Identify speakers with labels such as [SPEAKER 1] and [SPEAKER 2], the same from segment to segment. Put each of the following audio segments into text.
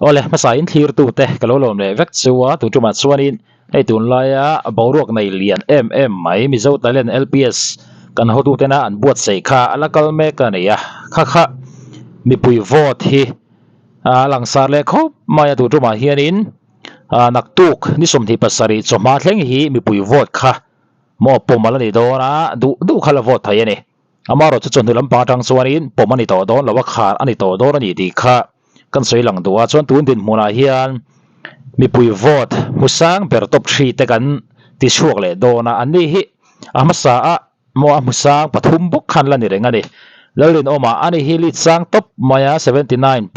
[SPEAKER 1] Awle hmasa in thlir tu te ka lo lawm leh vek chu a tun tumah chuanin hei tunlaia boruak nei lian em em mai Mizo Talent LPS kan hotu tena an buatsaih kha a la kal mek a ni a kha kha mipui vote hi a langsar leh khawp mai a tun tumah hianin ah naktuk ni 27 chawhma thleng hi mipui vote kha maw pawm a la ni dawn a duh duh kha la vote thei a ni. Amaherawhchu chawhnu lampang atang chuanin pawm a ni tawh dawn lo a, khar a ni tawh dawn a ni tih kha kan sawi lang duh a. Chuan tun dinhmunah hian mipui vote hmu sang ber top three te kan ti chhuak leh dawn a, anni hi a hmasa a maw a hmu sang pathum bawk khan la ni reng a ni. Lalrinawma ani hi lead sang tawp mai a, 79%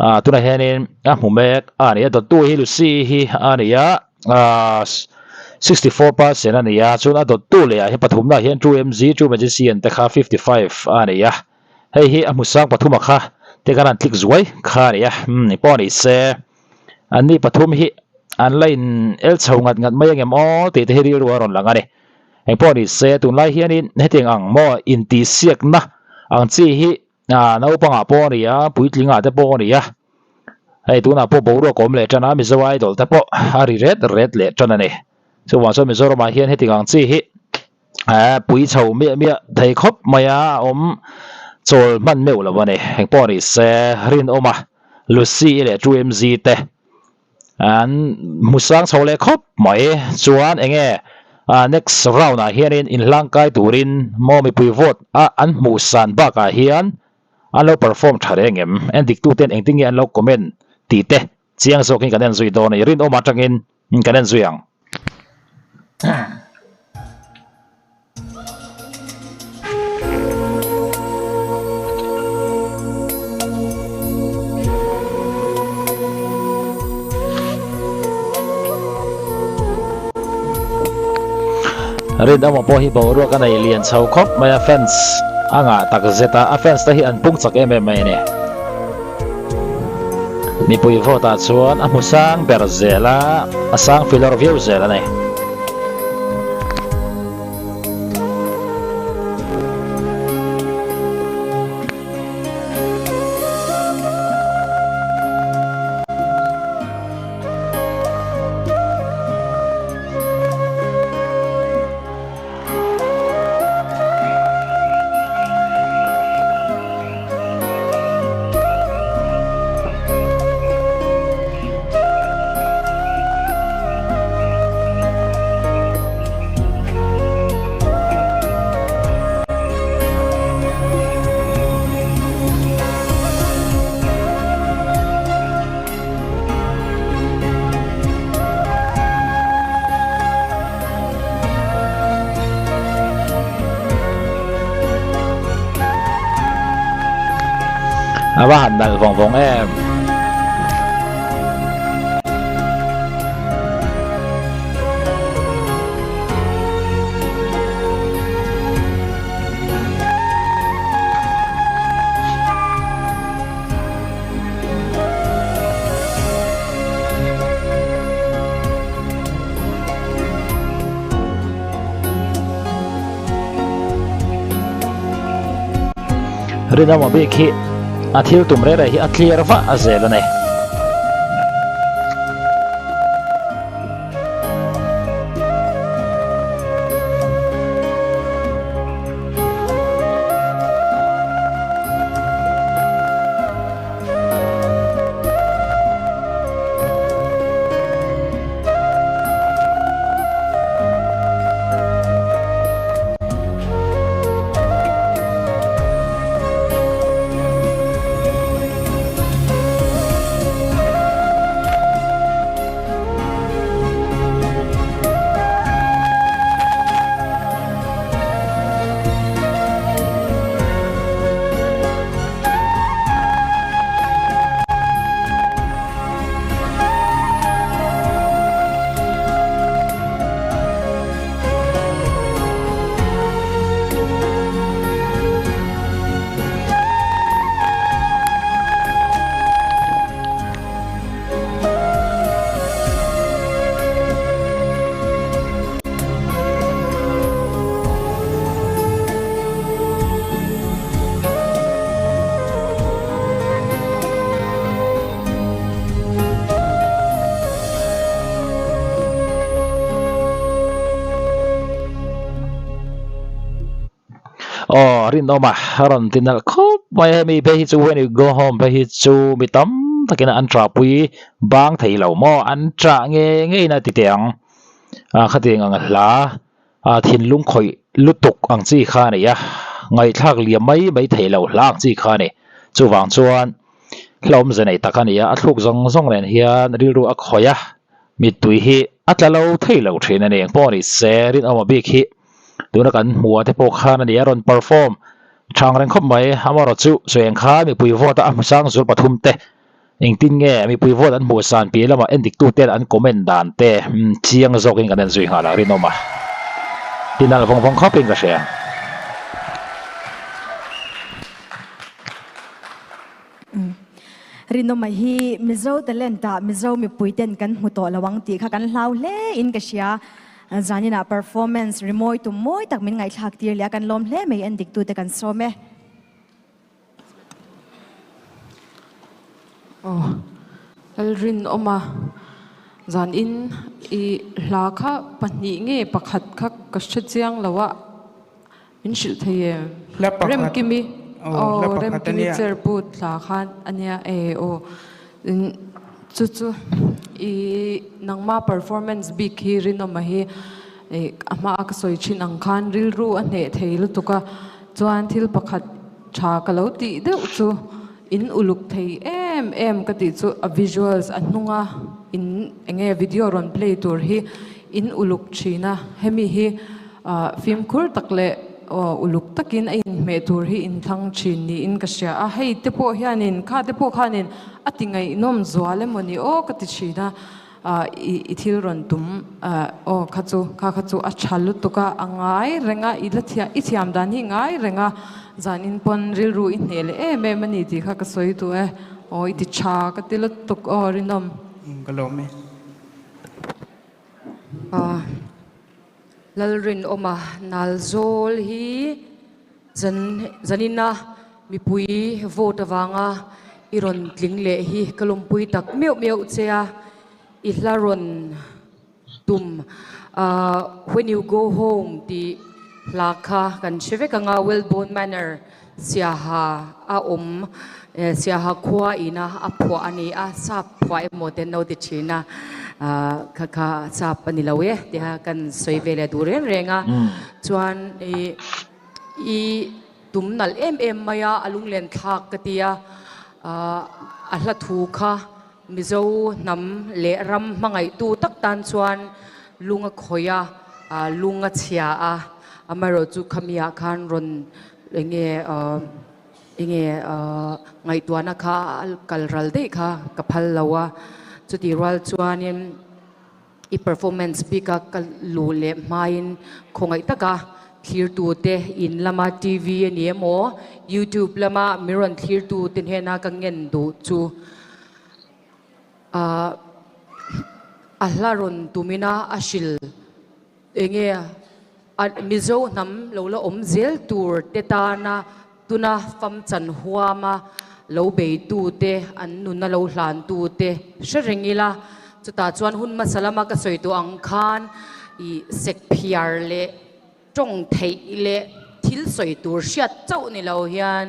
[SPEAKER 1] ah tunah hianin a hmu mek a ni a, dawttu hi Lucy hi a ni a. 64% a ni a, chuan a dawttu leh ah hian pathumna ah hian two mg, two magician te kha 55 a ni a, hei hi a hmu sang pathuma kha te khan an tlik zuai kha a ni a, umm eng pawh a ni se an ni pathum hi an la in el chho ngat ngat mai angem aw tih te hi rilru a rawn lang a ni, eng pawh a ni se tunlai hianin hetiang ang maw intihsiakna ang chi hi Ah naupangah pawh a ni a, puitlingah te pawh a ni a, hei tunah pawh boruak awm leh tan a, Mizo Idol te pawh a ri ret ret leh tan a ni. Chuvang chuan Mizoramah hian heti ang chi hi eh pui chho miah miah thei khawp mai a, a awm chawl hman meuh lo a ni. Eng pawh ni se Rinawma, Lucy leh 2MZ te an hmu sang chho leh khawp mai chuan eng nge ah next round ah hianin inhlangkai turin maw mipui vote a an hmuh san bakah hian an lo perform tha reng em en dik tuten engtin nge an lo comment tih te chiang zawkin kan en zui dawn a ni rinawm atangin kan en zui ang. Rinawma pawh hi boruak a nei lian chho khawp mai a fans a ngah tak zet a a fans te hi an pung chak em em mai a ni mipui vote ah chuan a hmu sang ber zel a a sang filawr viau zel a ni. A va han nalh vawng vawng em. Rinawma bik hi a thil tum reh reh hi a clear vah a zel a ni. Aw rinawm a rawn ti nalh khawp mai a, hemi phei hi chu when you go home phei hi chu mi tam takin an ṭahpui bang thei lo maw, an ṭah nge ngeiin a ti teh ang. Ah khatiang ang hla ah thinlung khawih lutuk ang chi kha a ni a, ngaihthlak liam mai mai thei lo hla ang chi kha a ni. Chuvang chuan hlauhawm ze nei tak a ni a, a thluk zawng zawng nen hian rilru a khawih a, mittui hi a tla lo thei lo thin a ni. Engpawh ni se rinawma bik hi tuna kan hmuh ah te pawh khan a ni a rawn perform thang reng khawp mai. Amaherawhchu chu sawi ang khan mipui vote a a hmusang zul pathum te Engtin nge mipui vote an hmuh san piah lamah endik tuten an comment dan te chiang zawkin kan en zui nghal a rinawm a, ti nalh vawng vawng khawpin ka hria.
[SPEAKER 2] Rinawma hi Mizo talent ah Mizo mipui ten kan hmu tawh lo ang tih kha kan hlau hle in ka hria. Zaninah performance rimawi tum mawi tak min ngaihthlak tir leh a kan lawm hle mai endik tute kan sawm e.
[SPEAKER 3] Aw, Lalrinawma, zanin i hla kha pahnih nge pakhat kha ka hre chiang lo a, min hrilh thei em?
[SPEAKER 4] Hla pakhat.
[SPEAKER 3] Remkimi,
[SPEAKER 4] Aw, hla
[SPEAKER 3] aw,
[SPEAKER 4] pakhat
[SPEAKER 3] Remkimi
[SPEAKER 4] ania.
[SPEAKER 3] Cherput hla kha ania e aw. Chu chu i nangma performance bik hi Rinawma hi a hmaa ka sawi thin ang khan rilru a hneh thei lutuk a. Chuan thil pakhat tha ka lo tih deuh chu in uluk thei em em ka tih chu a visuals a hnunga in enge video rawn play tur hi in uluk thin a, hemi hi fimkhur tak leh uluk takin a inhmeh tur hi in thlang thin niin ka hria a, hei te pawh hianin kha te pawh khanin a ti ngaihnawm zual emawni aw ka ti thin a. I thil rawn tum aw kha chu kha kha chu a tha lutuk a, a ngai reng a, i la thiam i thiam dan hi ngai reng a, zanin pawn rilru i hneh leh em em a ni tih kha ka sawi duh e, aw i ti tha ka ti lutuk aw Rinawm.
[SPEAKER 4] Ka lawm e.
[SPEAKER 5] Lalrinawma Nalzawl hi zan zanina mipui vote avanga i rawn tling leh hi ka lawmpui tak meuh meuh che a, i hla rawn tum ahh When you go home tih hla kha kan hre vek ang a, Wellborn Manor Siaha a awm Siaha khua ina a phuah a ni a, sap phuah emaw te an lo ti thin a, ahh kha kha sap a ni lo e tia kan sawi ve leh duh reng reng a, chuan ih i tum nalh em em mai a, a lunglen thlak ka ti a, ahh a hla thu kha Mizo hnam leh ram hmangaihtu tak tan chuan lung a khawih a, ah lung a chhia a, amaherawhchu khamiah khan rawn enge ah enge ah ngaihtuahna kha a kal ral daih kha ka phal lo a, chutih rual chuanin I performance bika ka luh leh hmain khawngaih taka thlirtute in lama TV a ni emaw YouTube lama min rawn thlirtute hnena ka ngen duh chu ah a hla rawn tumina a hril enge a Mizo hnam lo la awm zel tur te tana Tuna famchan huama lo beitute, an nuna lo hlantute hre reng ila, chutah chuan hun hmasa lama ka sawi tawh ang khan i sekphiar leh tawng theih leh thil sawi tur hriat chauh ni lo hian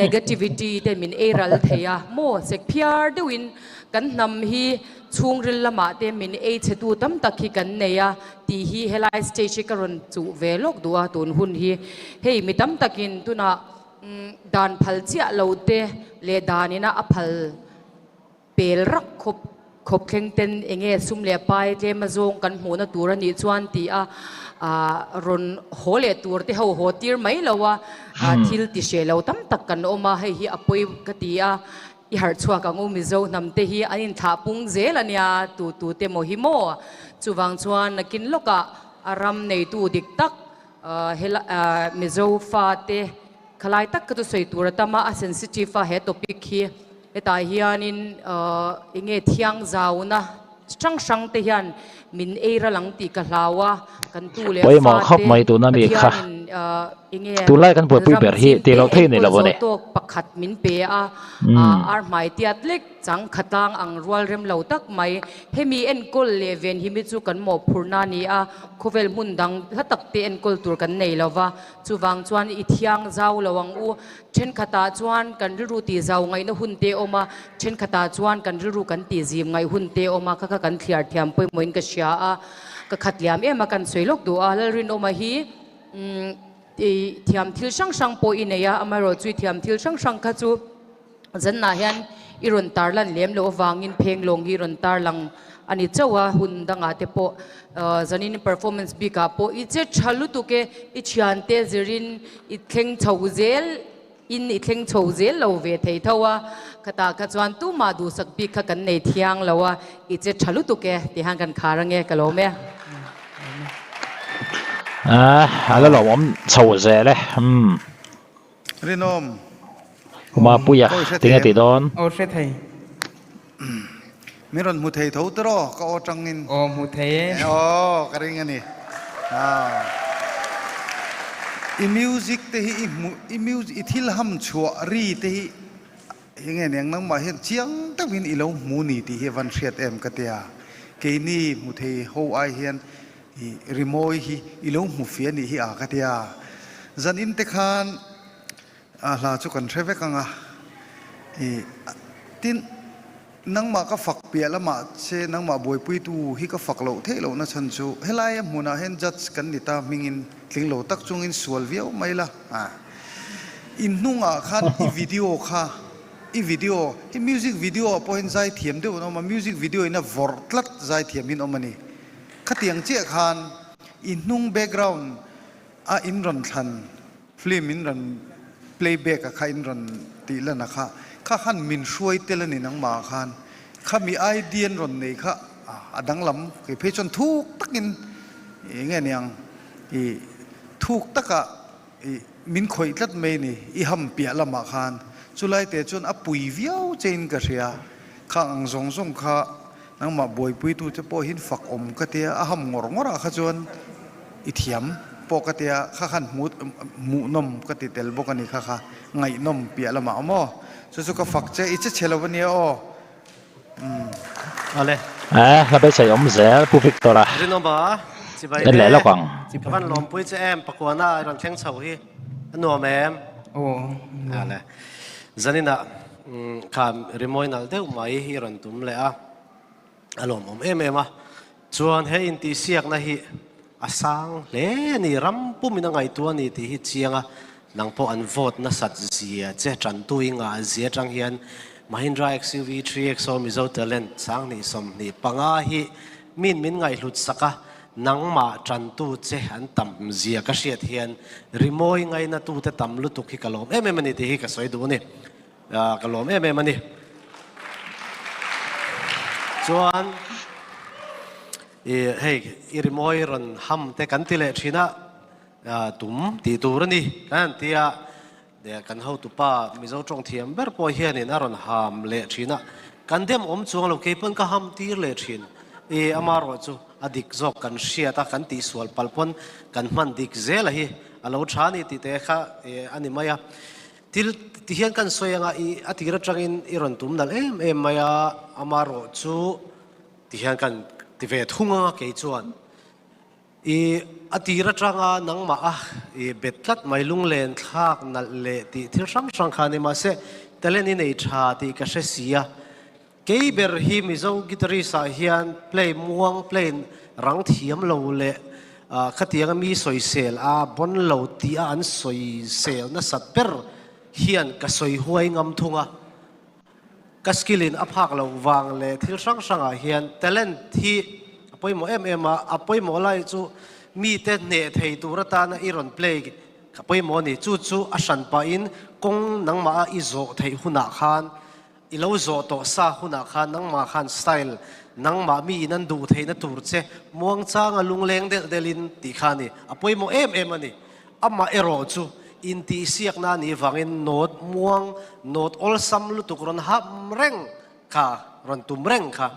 [SPEAKER 5] negativity te min ei ral thei a maw? Sekphiar deuhin kan hnam hi chhungril lamah te min ei chhetu tam tak hi kan nei a tih hi helai stage hi ka rawn chuh ve lawk duh a tun hun hi. Hei mi tam takin tunah dan phal chiah lo te leh danina a phal pel rak khawp khawp thleng ten enge sum leh pai tlem a zawng kan hmuhna tur a nih chuan ti a rawn haw leh tur te ho haw tir mai lo a thil ti hreh lo tam tak kan awm a hei hi a pawi ka ti a. I harh chhuak ang u Mizo hnam te hi an inthlah pung zel a nia tu tu te maw hi maw? Chuvang chuan nakin lawkah a ram neitu dik tak hela Mizo fa te khalai tak kha chu sawi tur a tam a, a sensitive a he topic hi hetah hianin enge thiang zauna hrang hrang te hian min ei ral ang tih ka hlau a, kan tu leh
[SPEAKER 1] Pawimawh
[SPEAKER 5] fa
[SPEAKER 1] khawp
[SPEAKER 5] te
[SPEAKER 1] mai tuna mi kha.
[SPEAKER 5] Pathianin. Enge
[SPEAKER 1] Tunlai kan buaipui
[SPEAKER 5] ram
[SPEAKER 1] ber hi
[SPEAKER 5] zim
[SPEAKER 1] tih
[SPEAKER 5] te
[SPEAKER 1] loh thei nei
[SPEAKER 5] enkawl
[SPEAKER 1] lo a ni.
[SPEAKER 5] zawh tawk pakhat min pe a, ar hmai tiat lek chang khatlang ang rual rem lo tak mai. Hemi enkawl leh ven hi mi chu kan mawhphurhna a ni a, khawvel hmun dang hla tak te enkawl tur kan nei lo va, chuvang chuan i thiang zau lo ang u. Thenkhatah chuan kan rilru tih zau ngaihna hun te a awm a, thenkhatah chuan kan rilru kan tih zim ngaih hun te a awm a, kha kha kan thliar thiam pawimawhin ka hria a, ka khat liam em a kan sawi lawk duh a, Lalrinawma hi. I thiam thil hrang hrang pawh i nei a, amaherawh chu i thiam thil hrang hrang kha chu zanah hian i rawn tarlan lem loh avangin phenglawng hi i rawn tarlang a ni chauh a, hun dangah te pawh zanin performance bikah pawh i che tha lutuk e, i thiante zirin i thleng chho zel in i thleng chho zel lo ve thei tho a, khatah kha chuan tumah duhsak bik kha kan nei thiang lo a, i che tha lutuk e tih han kan khar ange ka lawm e.
[SPEAKER 1] A la lo awm chho zel e umm.
[SPEAKER 4] Rinawm.
[SPEAKER 1] Mapuia
[SPEAKER 4] Aw i hre
[SPEAKER 1] tinge
[SPEAKER 4] thei
[SPEAKER 1] tih
[SPEAKER 4] em?
[SPEAKER 1] dawn?
[SPEAKER 6] Aw hre thei.
[SPEAKER 4] Min rawn hmu thei tho tiraw ka aw tangin.
[SPEAKER 6] Aw hmu thei e.
[SPEAKER 4] Aw ka ring a ni. I music te hi i hmu i music i thil ham chhuah ri te hi eng nge niang nangmah hian chiang deuhin i lo hmu ni tih hi a van hriat em ka tia. Keini hmu thei ho ai hian i rimawi hi i lo hmu fia nih hi a ka tia. Zanin te khan A hla chu kan hre vek ang a, i tin nangmah ka fak piah lamah che nangmah buaipuitu hi ka fak loh theih lohna chhan chu helai a hmunah hian judge kan ni ta hmingin tling lo tak chungin sual viau mai la a in hnungah khan i video kha i video hi music video ah pawh hian zai thiam deuh an awm a music video in a vawrh tlat zai thiam hi an awm a ni khatiang chiah khan i hnung background a in rawn thlan Film in rawn play back a kha in rawn tih lan a kha, kha khan min hruai tel a ni nangmah ah khan, kha mi ID an rawn nei kha a danglam kei phei chuan thuk takin ih nge niang ih thuk taka ih min khawih tlat mai a ni i ham piah lamah khan chulai te chuan a pui viau che in ka hria, khang ang zawng zawng kha Nangmah buaipuitu te pawh hin fak awm ka tia, a ham ngawr ngawr ah kha chuan i thiam pawh ka tia, kha khan hmu hmuhnawm ka ti tel bawk a ni kha kha ngaihnawm piah lamah awm aw. Chu chu ka fak che, i che chhe lo a nia aw. Umm.
[SPEAKER 7] Awle.
[SPEAKER 1] Eh, hla beisei awm zel Pu Victor-a.
[SPEAKER 7] Rinawma, chibai
[SPEAKER 1] En leh
[SPEAKER 7] le.
[SPEAKER 1] lawk ang.
[SPEAKER 7] Ka van lawmpui che em, pakuana i rawn thleng chho hi a nuam em?
[SPEAKER 6] Aw, nuam.
[SPEAKER 7] Awle. Zaninah Kha rimawi nalh deuh mai hi rawn tum leh a, a lawmawm em em a. Chuan he intihsiakna hi a sang hle a ni, ram pumin a ngaihtuah a ni tih hi chiang a, nang pawh an vote nasat zia che tantu i ngah zia atang hian Mahindra XUV 3XO Mizo Talent 2025 hi min min ngaihhlut sak a, nangmah tantu che an tam zia ka hriat hian rimawi ngainatute tam lutuk hi ka lawm em em a ni tih hi ka sawi duh a ni. Ka lawm em em a ni. Chuan i hei i rimawi rawn ham te kan ti leh thin a, tum tih tur a ni kan han ti a, kan hotupa Mizo tawng thiam ber pawh hianin a rawn ham leh thin a, kan dem awm chuang lo keipawn ka ham tir leh thin. I amarawh chu a dik zawk kan hriat a, kan tihsual palh pawn kan hman dik zel a hi a lo tha a ni tih te kha a ni mai a. Thil ti hian kan sawi anga i a tir atangin i rawn tum nalh em em mai a, amarawh chu ti hian kan ti ve thung anga kei chuan i a tir atanga nangmah a i bet tlat mai lunglen thlak nalh leh tih thil hrang hrang kha a ni mahse talent i nei tha tih ka hre si a. Kei ber hi Mizo guitarist ah hian play muang play rang thiam lo leh khatianga mi sawisel a bon lo tih a an sawisel nasat ber hian ka sawi huai ngam thung a. Ka skill in a phak loh vang leh thil hrang hrang ah hian talent hi a pawimawh em em a, a pawimawh lai chu mite hneh thei tur atana i rawn play a pawimawh a ni. Chu chu a hran pahin kawng nangmah a i zawh theih hunah khan I lo zawh tawh sa hunah khan nangmah khan style nangmah mi in an duh theihna tur che muangchanga lungleng delh delhin tih kha a ni. A pawimawh em em a ni. Amah erawh chu intihsiakna a nih vangin note muang, note awlsam lutuk rawn ham reng kha, rawn tum reng kha,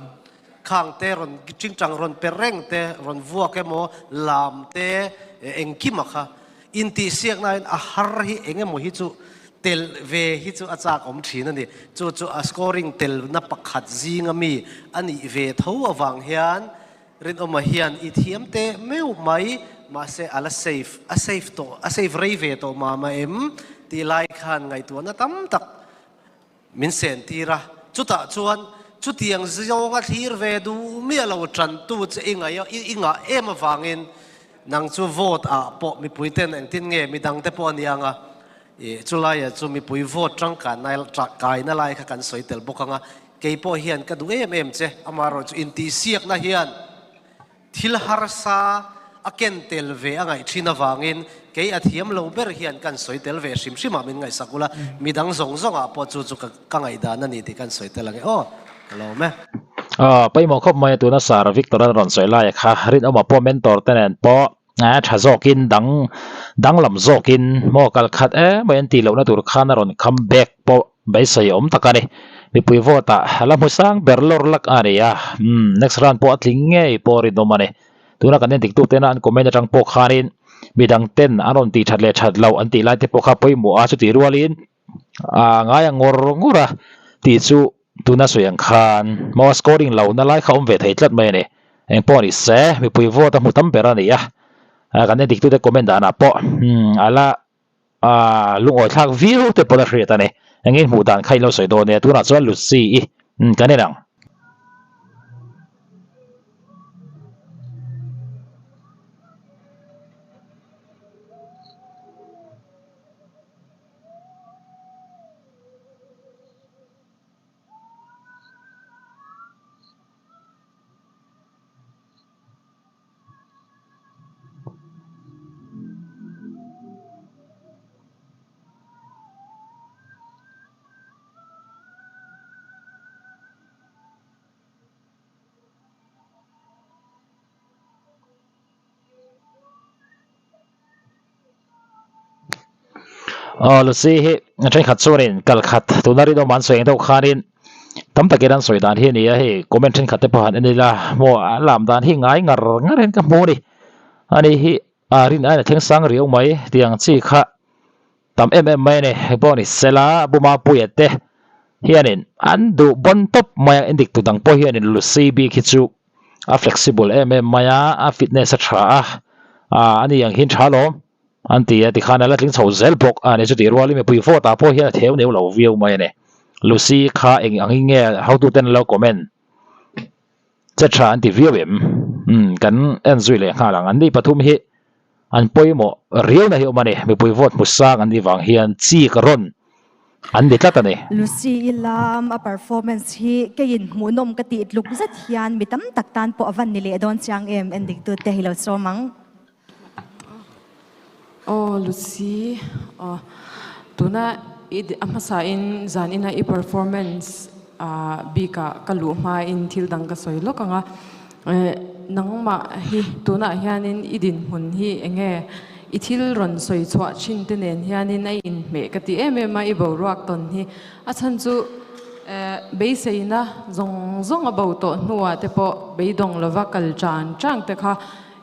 [SPEAKER 7] khang te rawn tingtang rawn per reng te, rawn vuak emaw, lam te, engkima kha. Intihsiaknain a har hi eng emaw hi chu tel ve hi chu a chak awm thin a ni. Chu chu a scoring telna pakhat zinga mi a nih ve tho avang hian Rinawma hian i thiam teh meuh mai, mahse a la safe, a safe tawh, a safe rei ve tawh mah mah em tih lai khan ngaihtuahna tam tak min sen tir a. Chutah chuan chutiang zawnga thlir ve duh miah lo tantu che i ngaih a, i ngah em avangin nang chu vote ah pawh mipui ten engtin nge midang te pawh a nia anga, i chulaiah chu mipui vote tangkaina kaina lai kha kan sawi tel bawk anga, Kei pawh hian ka duh em em che, amaherawhchu intihsiakna hian thil harsa a ken tel ve a ngaih thin avangin kei a thiam lo ber hian kan sawi tel ve hrim hrim ah min ngaihsak ula, midang zawng zawng ah pawh chu chu ka ngaihdan a ni tih kan sawi tel ang e aw, ka lawm e.
[SPEAKER 1] Aw, pawimawh khawp mai a tuna Sir Victor a rawn sawi lai a kha, Rinawma pawh mentor te nen pawh tha zawkin dang danglam zawkin maw kal khat emai an tih lohna tur khan a rawn come back pawh beisei awm tak a ni. Mipui vote ah la hmu sang ber lawr lak a ni a, umm next round pawh a tling ngei pawh a rinawm a ni. Tuna kan endik tu tena an comment atang pawh khanin midang ten an rawn tih that leh that loh an tih lai te pawh kha pawimawh a chutih rualin a ngai a ngawr ngawr a tih chu tuna sawi ang khan maw scoring lo na lai kha awm ve thei tlat mai a ni. Eng pawh ni se mipui vote a hmu tam ber a ni a, kan endik tute comment danah pawh a la lungawi thlak viau te pawn a hriat a ni. Engin hmuh dan kha in lo sawi dawn nia tunah chuan Lucy i kan en ang. Aw Lucy hi thenkhat chuanin kal khat tuna rinawm an sawi ang deuh khanin tam takin an sawi dan hi a ni a hei comment thenkhat te pawh han en ila maw a lam dan hi ngai ngar ngar hian ka hmu a ni ani hi a rin aiin a thleng sang riau mai tiang chi kha tam em em mai a ni hei pawh ni sela buma puia te hianin an duh bawn tawp mai a endik tu dang pawh hianin Lucy bik hi chu. a flexible em em mai a a fitness a tha a ah ani ang hian tha alawm an ti a tikhan a la tling chho zel bawk a ni chutih rualin mipui vote ah pawh hian a theu neu lo viau mai a ni Lucy kha eng angin nge hotuten an lo comment che tha an ti viau em umm kan en zui leh nghal ang an ni pathum hi an pawimawh riau na hi awm a ni mipui vote hmu sang an nih vang hian chik rawn an ni tlat a ni.
[SPEAKER 2] Lucy i lam a performance hi keiin hmuhnawm ka tih tluk zet hian mi tam tak tan pawh a van ni leh dawn chiang em endik tute hi lo sawm ang.
[SPEAKER 3] Aw Lucy aw tuna i a hmasa in zan ina i performance bik ah ka luh hma in thil dang ka sawi lawk ang a nangmah hi tunah hianin i dinhmun hi eng nge i thil rawn sawi chhuah thin te nen hianin a inhmeh ka ti em em a i boruak tawn hi a chhan chu beiseina zawng zawng a bo tawh hnuah te pawh beidawng lova kal tan tang te kha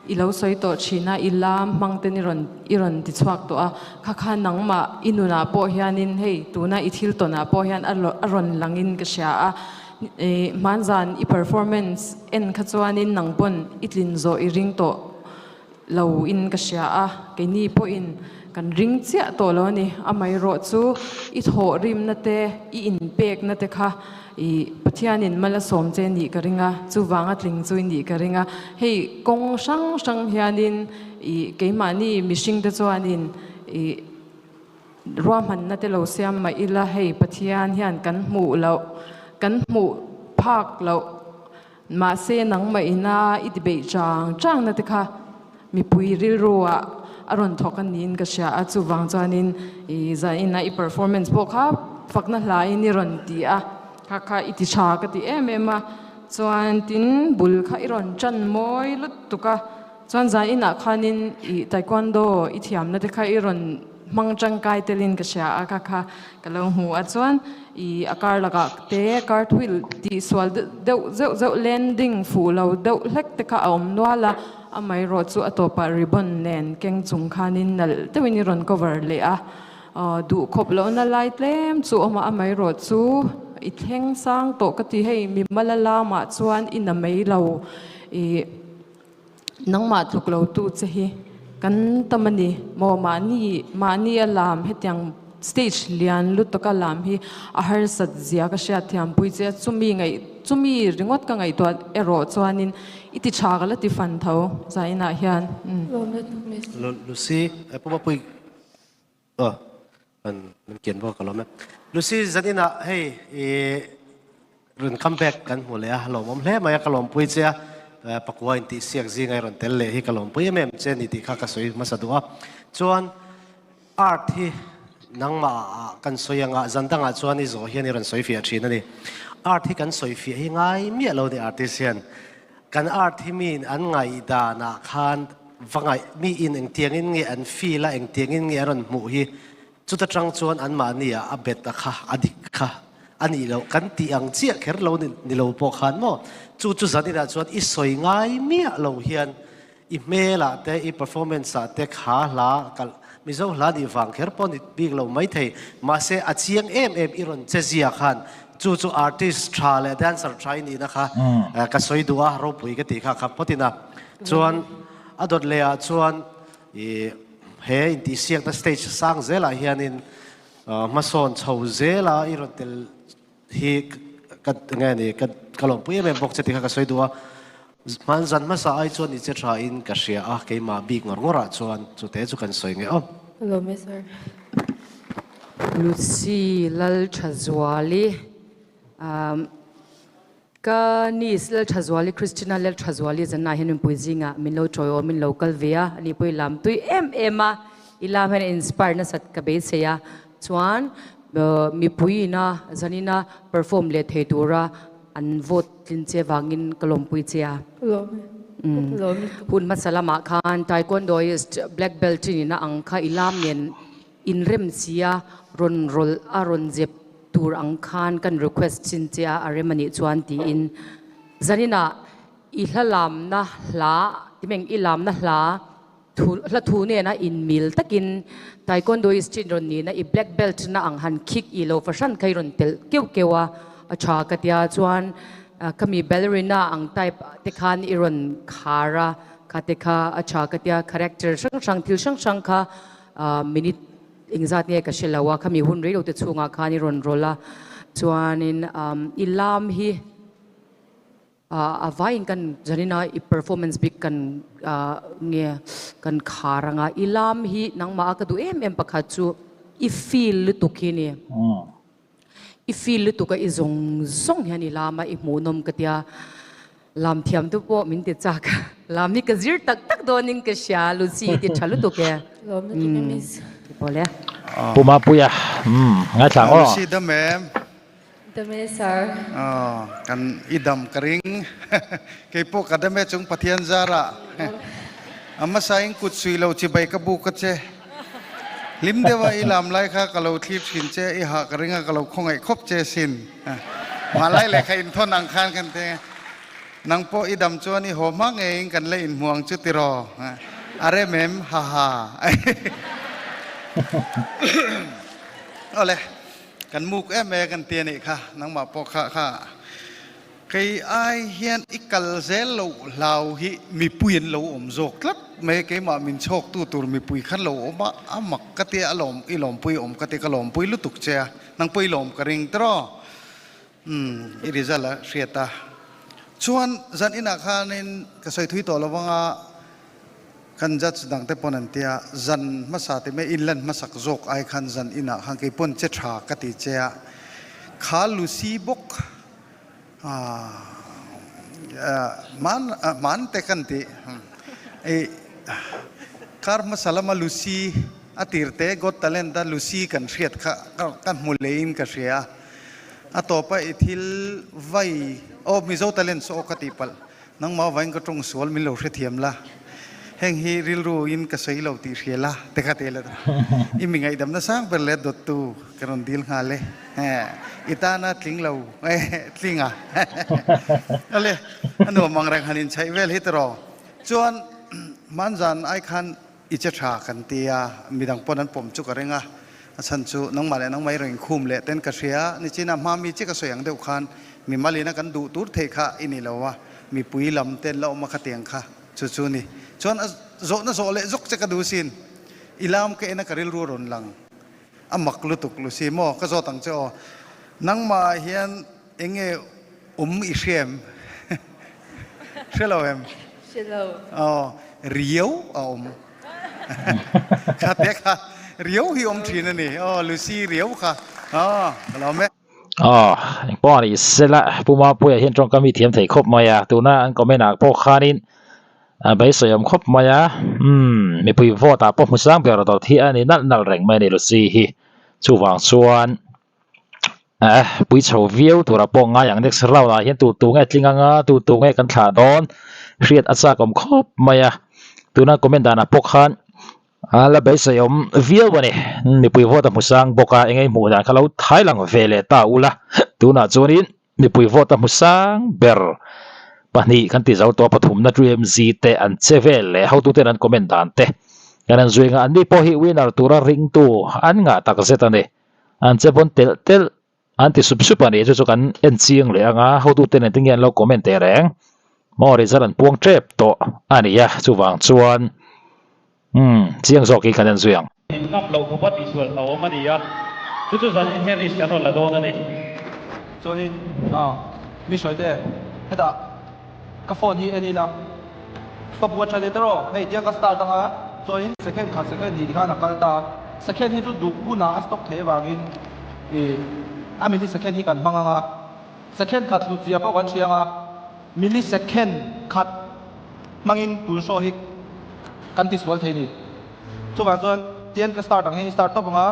[SPEAKER 3] I lo sawi tawh thin a, i lam hmang ten i rawn i rawn ti chhuak tawh a, kha kha nangmah i nunah pawh hianin hei tuna i thil tawnah pawh hian a a rawn langin ka hria a, ih hmanzan i performance en kha chuanin nang pawn i tlin zawh i ring tawh lo in ka hria a, keini pawhin kan ring chiah tawh lo a ni, amaherawh chu i thawhrimna te i inpekna te kha I Pathianin mal a sawm che nih ka ring a, chuvanga tling chu i nih ka ring a. Hei kawng hrang hrang hianin i keimahni mihringte chuanin i ruahmanna te lo siam mah ila hei Pathian hian kan hmuh loh, kan hmuh phak loh mahse nangmah ina i ti beih chang changna te kha Mipui rilru ah a rawn thawk a niin ka hria a, chuvang chuanin i zaina i performance pawh kha fakna hla in i rawn ti a, kha kha i ti tha ka ti em em a, chuan tin bul kha i rawn tan mawi lutuk a, chuan zainah khanin i taekwondo i thiamna te kha i rawn hmang tangkai telin ka hria a kha kha ka lo hmu a chuan ih a kar lakah te cartwheel tih sual deuh zeuh zeuh landing fuh lo deuh hlek te kha a awm nual a amaherawh chu a tawpah ribbon nen keng chung khanin nalh deuhin i rawn cover leh a aw duh khawp lohna lai tlem chu a awm a amaherawh chu i thleng sang tawh ka ti hei mimal a lamah chuan i na mai lo ih. Nangmah tluk lo tu che hi kan tam a ni maw? Mahni mahni a lam hetiang stage lian lutuk a lam hi a harsat zia ka hriat thiam pui che a, chumi ngaih chumi ringawt ka ngaihtuah erawh chuanin i ti tha ka la ti fan tho zainah hian.
[SPEAKER 7] Lucy, Pu Mapui. Aw an min kian bawk alawm e. Lucy zanin ah hei i rawn come back kan hmu leh a lawmawm hle mai a ka lawmpui che a pakua in tih siak zinga i rawn tel leh hi ka lawmpui em em che ni tih kha ka sawi hmasa duh a. Chuan art hi nangmah ah kan sawi anga zan dangah chuan i zawh hian i rawn sawi fiah thin a ni. Art hi kan sawi fiah hi ngai miah lo ni artist hian. Kan art hi miin an ngaihdan ah khan va ngaih, mi in engtiangin nge an feel a, engtiangin nge a rawn hmuh hi chuta tang chuan anmahni ah a bet a kha, a dik kha a nih loh kan tih ang chiah kher lo ni lo pawh khan maw chu chu zanin ah chuan i sawi ngai miah lo hian i hmel ah te i performance ah te kha hla kalh Mizo hla nih vang kher pawh ni bik lo maithei mahse a chiang em em i rawn che zia khan Chu chu artist tha leh dancer tha i nihna kha ka sawi duh a, ropui ka tih kha kha phawtin a. Chuan a dawt leh ah chuan i he intihsiakna stage sang zelah hianin hmasawn chho zela i rawn tel hi ka nge ni ka ka lawmpui em em bawk che tih kha ka sawi duh a. Hman zan hmasa ai chuan i che tha in ka hria a, keimah bik ngawr ngawrah chuan chute chu kan sawi ngei awm.
[SPEAKER 8] Ka lawm e sir.
[SPEAKER 5] Lucy Lalthazuali Ka niece Lalthazuali Christina Lalthazuali zanah hian mipui zingah min lo tawiawm min lo kal ve a, ani pawh i lam tui em em a, i lam hian a inspire nasat ka beisei a, chuan mipui ina zanina perform leh thei tura an vote tlin che vangin ka lawmpui che a. Hun hmasa lamah khan Taekwondoist black belt i nihna ang kha i lam nen inrem sia rawn rawlh a rawn zep tur ang khan kan request chin che a, a rem a nih chuan tiin zaninah i hla lamna hla timeng i lamna hla Thu hla thu nena inmil takin Taekwondoist chin rawn nihna i black belt na ang han khik i lo fahran kha i rawn telh keuh keuh a, a tha ka tia chuan khami ballerina ang type te khan i rawn khar a, kha te kha a tha ka tia character hrang hrang thil hrang hrang kha minute engzat nge ka hre lo a, khami hun rei lo te chhungah khan i rawn rawlh a, chuanin i lam hi. A vaiin kan zanina i performance bik kan nge kan khar anga i lam hi nangmah a ka duh em em pakhat chu i feel lutuk hi ni. I feel lutuk a i zawng zawng hian i lam a i hmuhnawm ka tia lam thiam te pawh min ti chak lam hi ka zir tak tak dawnin ka hria Lucy i ti tha lutuk e.
[SPEAKER 8] Lawm lutuk e miss.
[SPEAKER 5] Pawle.
[SPEAKER 1] Pu Mapuia, ngaithla ang aw.
[SPEAKER 4] Lucy dam em?
[SPEAKER 8] Dam e sir.
[SPEAKER 4] Aw kan i dam ka ring. Kei pawh ka dam e chung Pathian zarah. A hmasa in kut sui lo chibai ka buk a che. Hlim deuh a i lam lai kha ka lo thlir thin che i hah ka ring a ka lo khawngaih khawp che sin. Mah lai lehkha in thawn ang khan kan ti. Nang pawh i dam chuan i haw hma ngeiin kan la inhmu ang chu tiraw. A rem em? Haha. Awle. Kan muk em e kan ti a nih kha, nangmah pawh kha kha kei ai hian i kal zel loh hlau hi mipui an lo awm zawk tlat mai, keimah min chhawk tu tur mipui khan lo awm a, a mak ka tia a lawm i lawmpui awm ka ti ka lawmpui lutuk che a, nang pawh i lawm ka ring tiraw? Umm i result a hriat a, chuan zan inah khanin ka sawi thui tawh lo vang a, Kan judge dang te pawn an tia, zan hmasa ti mai inlan hmasak zawk ai khan zan inah khan kei pawn che tha ka ti che a, kha Lucy bawk hman hman te kan ti i kar hmasa lama Lucy a tir te Got Talent a Lucy kan hriat kha ka hmu leiin ka hria a, a tawpa i thil vai aw Mizo Talent saw ka tih palh. Nangmah vain ka tawng sual min lo hrethiam la. Heng hi rilru in ka sawi lo tih hria la te kha te la i mi ngaihdamna sang ber leh dawttu ka rawn dil nghal e. I tana tling lo tling a ale a nuam ang reng han inchhaih vel hi tiraw. Chuan hmanzan ai khan I che tha kan ti a, midang pawn an pawm chu ka ring a, a chhan chu nangmah leh nangmah i rawn inkhum leh ten ka hria, nichina hma mi che ka sawi ang deuh khan mi malina kan duh tur theih kha i ni lo a, mipui lam ten la awm a khatiang kha chu chu ni. Chuan a zawhna zawh leh zawk che ka duh sin, i lam ka en a ka rilru a rawn lang, a mak lutuk Lucy maw ka zawt ang che aw, nangmah ah hian Eng nge awm i hria em? Hre lo em?
[SPEAKER 8] Hre lo.
[SPEAKER 4] Aw, riau a awm. Kha te kha riau hi awm thin a ni. Aw, Lucy riau kha. Aw, ka lawm e.
[SPEAKER 1] Aw, engpawh a ni sela, Pu Mapuia hian tawngkam hi thiam thei khawp mai a, tuna an comment ah pawh khanin a beisei awm khawp mai a, umm mipui vote ah pawh hmu sang ber dawt hi a ni nalh nalh reng mai a ni Lucy hi, chuvang chuan Eh pui chho viau tura pawh ngai ang next round ah hian tur tu nge tling anga tur tu nge kan thlah dawn hriat a chak awm khawp mai a tuna comment danah pawh khan a la beisei awm viau a ni mipui vote a hmu sang bawk a eng nge hmuh dan kha lo thai lang ve leh ta ula tunah chuanin mipui vote a hmu sang ber pahnih kan ti zo tawh a pathumna 2mz te an che vel leh hotuten an comment dan te kan han zui ang a anni pawh hi winner tura ringtu an ngah takzet a ni. An che pawn telh telh an ti sup sup a ni chu chu kan en chiang leh ang a hotute nen te nge an lo comment teh reng maw result an puang tep tawh a ni a chuvang chuan umm chiang zawk hi kan en zui ang.
[SPEAKER 9] In ngam loh khawpa tihsual a awm a ni a, chu chu zan in hian risk an rawn la dawn a ni.
[SPEAKER 10] Chuanin mi hruai te hetah ka phone hi en ila stop watch a ni tawh rawh hei tiang ka start anga chuanin second khat second hnih tikhan a kal ta second hi chu duh hunah a stop theih avangin ih a millisecond hi kan hmang anga second khat hlut zia pawh kan hria anga millisecond khat hmangin tun show hi kan tisual thei ni chuvang chuan tiang ka start ang hian i start tawp anga.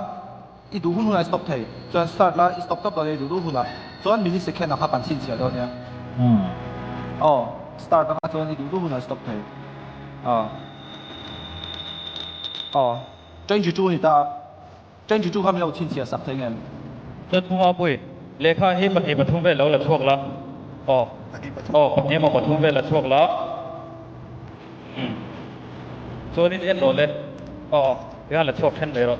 [SPEAKER 10] I duh hun hunah i stop thei. Chuan start la i stop tawp dawn e i duh duh hunah. Chuan millisecond ah kha kan chhinchhiah dawn nia. Aw, start anga chuan i duh duh hunah i stop thei. Aw. Aw, 22 ni ta a. 22 kha min lo chhinchhiah sak thei ngem?
[SPEAKER 9] Chuan Pu Mapui, lehkha hi pahnih pathum vel lo la chhuak la. Aw. Aw, pahnih emaw pathum vel la chhuak la. Umm. Chuanin en rawh le. Aw, tikhan la chhuak then mai rawh.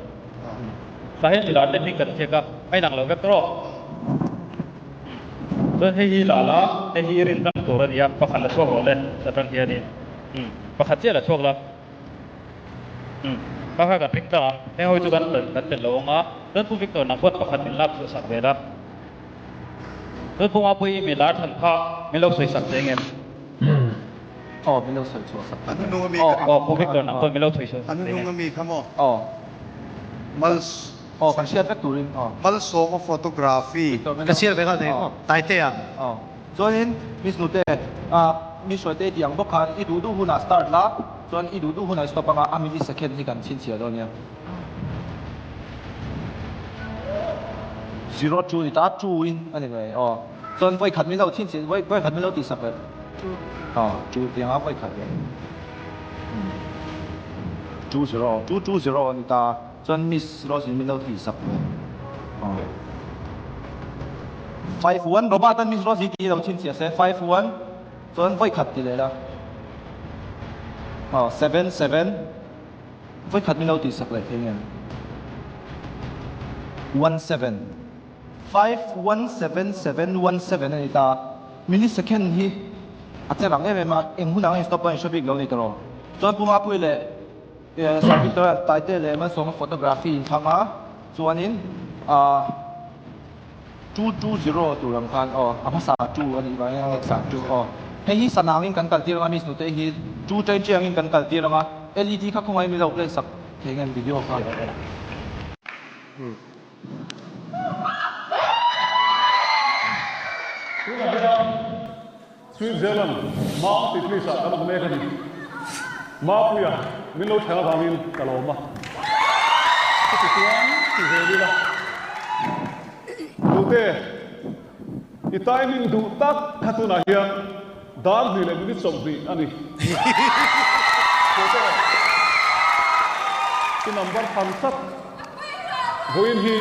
[SPEAKER 9] Tah hian milar te hming kan ziak a, a inang lo vek rawh. Chuan hei hi la la, hei hi i rin tlang tur a ni a, pakhat la chhuak rawh le, ta tang hianin. Umm, pakhat chiah la chhuak la. Umm, kha kha kan ring tlang ang, heng ho chu kan kan tel lo ang a, chuan Pu Victor nang pawh pakhat min lak chhuah sak ve la. Chuan Pu Mapuii milar than kha min lo sawi sak che engem?
[SPEAKER 10] Aw min lo sawi chhuah sak
[SPEAKER 4] An hnung ami
[SPEAKER 9] Aw aw Pu Victor nang pawh min lo sawi chhuah sak
[SPEAKER 4] An hnung ami kha maw?
[SPEAKER 10] Aw.
[SPEAKER 4] Mal
[SPEAKER 10] Aw kan hriat vek turin aw.
[SPEAKER 4] Malsawma photography.
[SPEAKER 7] Ka chhiar ve nghal thei maw? Taitea.
[SPEAKER 10] Aw. Chuanin Miss Nute ah mi hruaite tih ang bawk khan i duh duh hunah start la, chuan i duh duh hunah i stop anga a millisecond hi kan chhinchhiah dawn nia. Zero two ni ta two in a ni mai aw. Chuan vawi khat min lo chhinchhiah vawi vawi khat min lo tihsak leh aw two tiang a vawi khat leh two zero two two zero a ni ta chuan miss Rose in min lo tihsak leh aw five one Robert an miss Rose i tih hi lo chhinchhiah se five one chuan vawi khat ti leh la aw seven seven. Vawikhat min lo tihsak leh thei ngem? One seven. Five one seven seven one seven a ni ta. Millisecond hi a che rang em em a, eng hunah nge stop a inhre bik lo ni tawh. Chuan Pu Mapui leh Sir Victor Taite leh Malsawma photography inthlang a, chuanin ah 220 tur ang khan aw a hmasa 2 a nih vangin a next ah 2 aw hei hi sana angin kan kal tir anga miss nute hi 2 train chi angin kan kal tir anga LED kha khawngaih min lo play sak thei ngen video kha.
[SPEAKER 11] Tunah hian Switzerland Mount Titlis ah kan awm mek a ni. Mapuia min lo thleng avangin ka lawm a. Chuti chuan ti zel ila. Nute, i timing duh tak kha tunah hian dar hnih leh minute 20 a ni. Tute i number tham tlat vawiin hi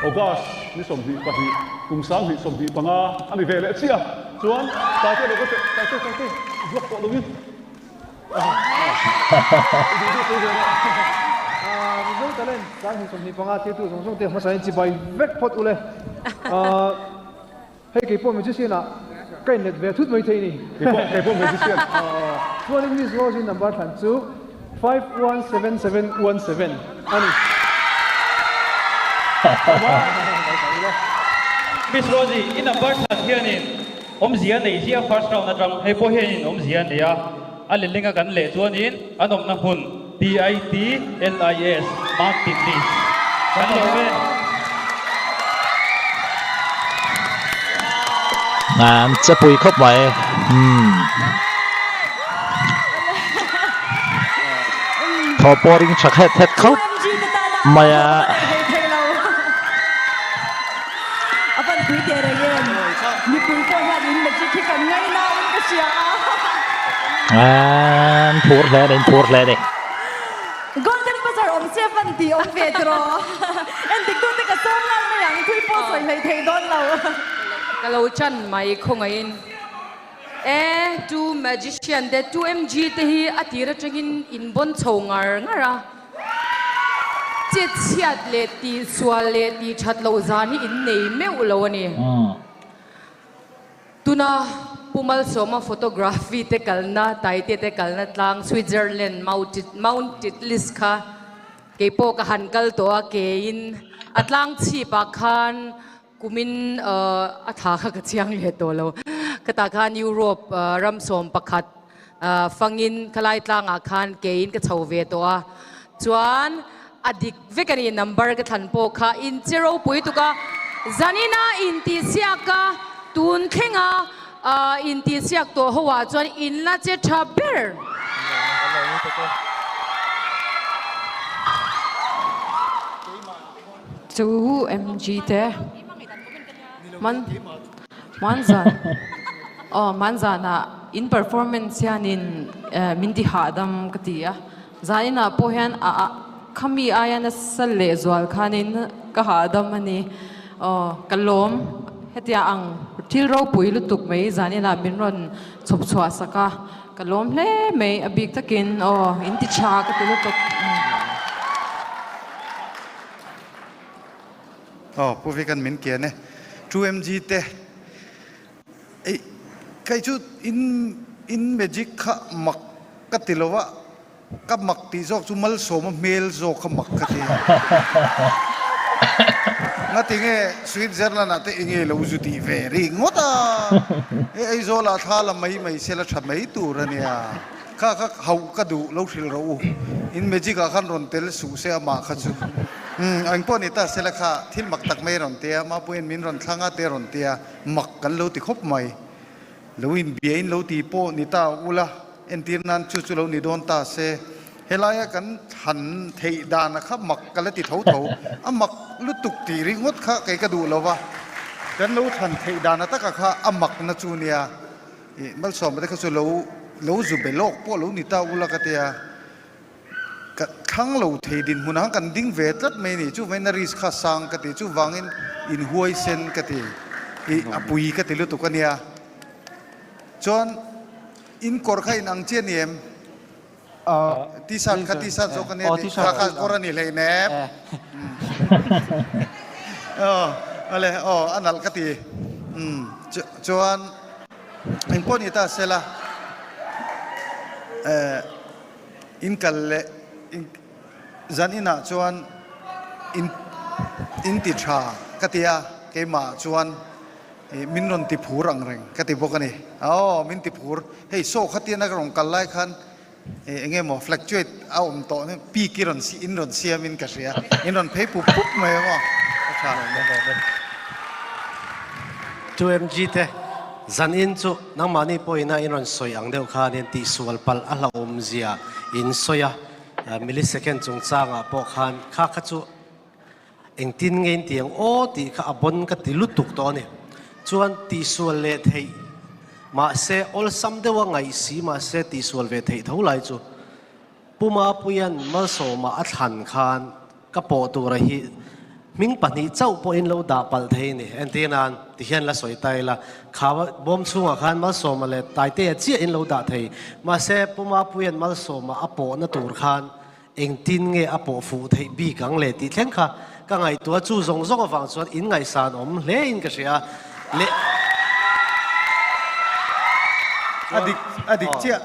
[SPEAKER 11] August ni 22 kum 2025 a ni ve leh chiah a. Chuan Tate lo ka teh Tate Tate vuak tawh lovin i duh duh sawi ve rawh.
[SPEAKER 10] Mizo talent 2025 tirtu zawng zawng te hmasa in chibai vek phawt ule. Hei kei pawh magician ah ka inlet ve thut mai thei ni.
[SPEAKER 11] Kei pawh kei pawh magician.
[SPEAKER 10] Chuanin Miss Rose-i number thlan chu 517717 a ni.
[SPEAKER 9] Miss Rose-i i number thlan hianin awmzia nei ziah first round atang hei pawh hianin awmzia a nei a, a letlinga kan leh chuanin an awmna hmun TITLIS Mount Titlis kan lawm e.
[SPEAKER 1] An che pui khawp mai. Umm. Thaw pawh ring tha khet het khawp mai a.
[SPEAKER 2] A van pui teh reng em? Mipui pawh hian in magic hi kan ngaina in ka hria a.
[SPEAKER 1] An phur hle a ni, an phur hle a ni.
[SPEAKER 2] Golden buzzer awm se van tih awm ve tiraw? Endik tute ka sawm ngal mai ang, thui pawh sawi hleih theih dawn lo.
[SPEAKER 5] Ka lo chan mai khawngaihin. E tu magician te, tu MG te hi a tir atangin in bawn chho ngar ngar a. Chet chhiat leh tih sual leh tih that loh zan hi in nei meuh lo a ni. Tuna Pu Malsawma photography te kalna, Taite te kalna tlang Switzerland Mount Titlis kha kei pawh ka han kal tawh a, keiin a tlang chhipah khan Kumin a tha kha ka chiang leh tawh lo. Khatah khan Europe ram 11 fangin khalai tlangah khan keiin ka chho ve tawh a. Chuan a dik vek a ni number ka thlan pawh kha in che ropui tuk a. Zanina intihsiak a tun thlenga intihsiak tawh ho ah chuan in la che tha ber.
[SPEAKER 3] Chu MG te man manzan aw manzanah in performance hianin min ti hahdam ka ti a, zaninah pawh hian a a khami aia nasa lehzual khanin ka hahdam a ni aw ka lawm hetia ang thil ropui lutuk mai zaninah min rawn chhawp chhuah sak a ka lawm hle mai a bik takin aw in ti tha ka ti lutuk.
[SPEAKER 4] Aw Pu Vikan min kian e. 2MG te ei kei chu in in magic kha mak ka ti lo a, ka mak tih zawk chu malsawma hmel zawk kha mak ka ti. Ngatinge Switzerland ah te enge lo zu tih ve ri ngawt a, e Aizawl ah thla la mai mai se la tha mai tur a nia. Kha kha hauh ka duh lo hrilh rawh u. In magic ah khan rawn tel suh se amah kha chu. Umm eng pawh ni ta sela kha thil mak tak mai rawn tia, Mapuiin min rawn thlang a te rawn tia, mak kan lo ti khawp mai. Lo inbia in lo ti pawh ni ta ula, entir nan chu chu lo ni dawn ta se. Helaia kan thlan theih dana kha mak ka la ti tho tho. A mak lutuk tih ringawt kha kei ka duh lo va, kan lo thlan theih dana taka kha a makna chu nia. Ih Malsawma te kha chu lo lo zu be lawk pawh lo ni ta ula ka tia, ka thlang lo thei dinhmun ang kan ding ve tlat mai a ni, chuvangin a risk kha sang ka ti, chuvangin in huaisen ka ti, ih a pui ka ti lutuk a nia. Chuan in kawr kha in ang chiah ni em? T-shirt kha T-shirt zawk a nia tih kha kha kawr a ni hleinem. Aw awle aw a nalh ka ti. Umm chuan engpawh ni ta sela eh in kal leh zan inah chuan in in ti tha ka ti a keimah chuan ih min rawn ti phur ang reng ka ti bawk a ni. Aw min ti phur hei saw khatiana ka rawn kal lai khan eng emaw fluctuate a awm tawh nen peak i rawn in rawn siam in ka hria in rawn phei pup pup mai emaw ka tha
[SPEAKER 7] 2MG te zan in chu nangmahni pawhin a in rawn sawi ang deuh khanin tihsual palh a hlauhawm zia in sawi a millisecond chungchangah pawh khan kha kha chu Engtin nge in ti ang aw tih kha a bawn ka ti lutuk tawh a ni. Chuan tihsual leh theih Mahse awlsam deuha ngaih si mahse tihsual ve theih tho lai chu Pu Mapuia'n Malsawma a thlan khan ka pawh tura hi hming pahnih chauh pawhin lo dah palh thei a ni. Entir nan tihian la sawi ta ila, kha bawm chhungah khan Malsawma leh Taitea chiahin lo dah thei. Mahse Pu Mapuia'n Malsawma a pawhna tur khan Engtin nge a pawh fuh theih bik ang le tih thleng kha ka ngaihtuah chu zawng zawng avang chuan in ngaihsan awm hle in ka hria le.
[SPEAKER 4] A dik a dik chiah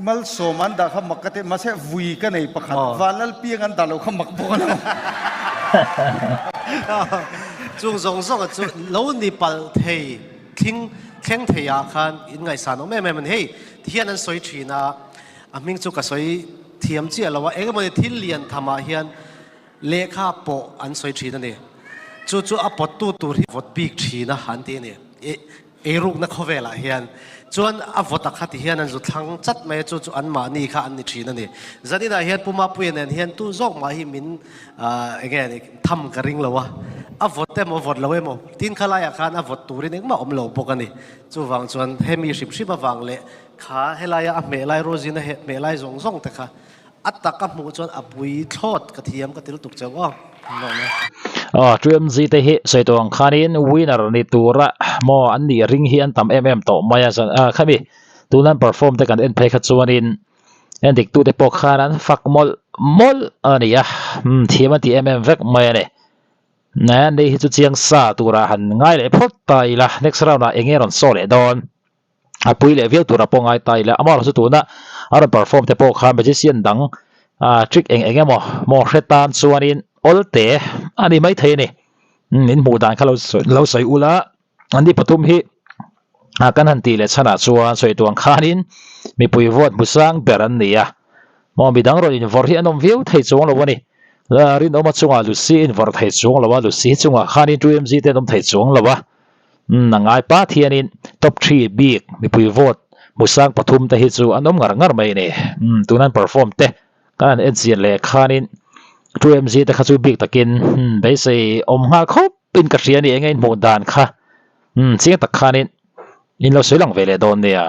[SPEAKER 4] Malsawm an dah kha mak ka ti mahse vui ka nei pakhat Vanlalpiang an dah lo kha mak bawk a lo.
[SPEAKER 7] Chung zawng zawng a chu lo ni palh thei thling thleng thei ah khan in ngaihsan awm em em a ni hei ti hian an sawi thin a a hming chu ka sawi Thiam chiah lo a, eng emawni thil lian thamah hian lehkha pawh an sawi thin a ni. Chu chu a pawttu tur hi vawt bik thin a an ti a ni. Eirukna khawvelah hian chuan a vawt a kha ti hian an zu thlang chat mai a, chu chu anmahni kha an ni thin a ni. Zaninah hian Pu Mapuia nen hian tu zawk mah hi min eng nge ni tham ka ring lo a, a vawt emaw vawt lo emaw tin kha laiah khan a vawt turin engmah awm lo bawk a ni. Chuvang chuan hemi hrim hrim avang leh Kha helaia a hmeh lai Rosie na hmeh lai zawng zawng te kha a tak a hmuh chuan a pui thlawt ka thiam ka til tuk cheu aw.
[SPEAKER 1] Aw TMZ te hi sawi tawh ang khanin winner ni tura maw an nih ring hi an tam em em tawh mai a zan ah khami tuna an perform te kan en phei kha chuanin en dik tute pawh khan an fak mawlh mawlh a ni a umm thiam an ti em em vek mai a ni. Nei hi chu chiang sa turah han ngai leh phawt ta ila next round ah enge rawn saw leh dawn. a pui leh viau tura pawh ngai ta ila amaherawh chu tuna a rawn perform te pawh kha magician dang ah trick eng eng emaw maw hre tan chuanin awl te a ni maithei a ni in hmuh dan kha lo lo sawi ula an ni pathum hi ah kan han tih leh chhanah chuan sawi tuang khanin mipui vote hmu sang ber an ni a maw midang rawn invawrh hi an awm viau thei chuang lo a ni rinawma chungah Lucy invawrh thei chuang lo a Lucy chungah khanin 2mg te an awm thei chuang lo a. Umm a ngai pat hianin top three bik mipui vote hmusang pathum te hi chu an awm ngar ngar mai a ni. Umm tuna an perform te kan han en chian leh khanin 2MZ te kha chu bik takin umm beisei awm nghal khawp in ka hria a ni eng nge in hmuh dan kha umm chiang tak khanin in lo sawi lang ve leh dawn nia.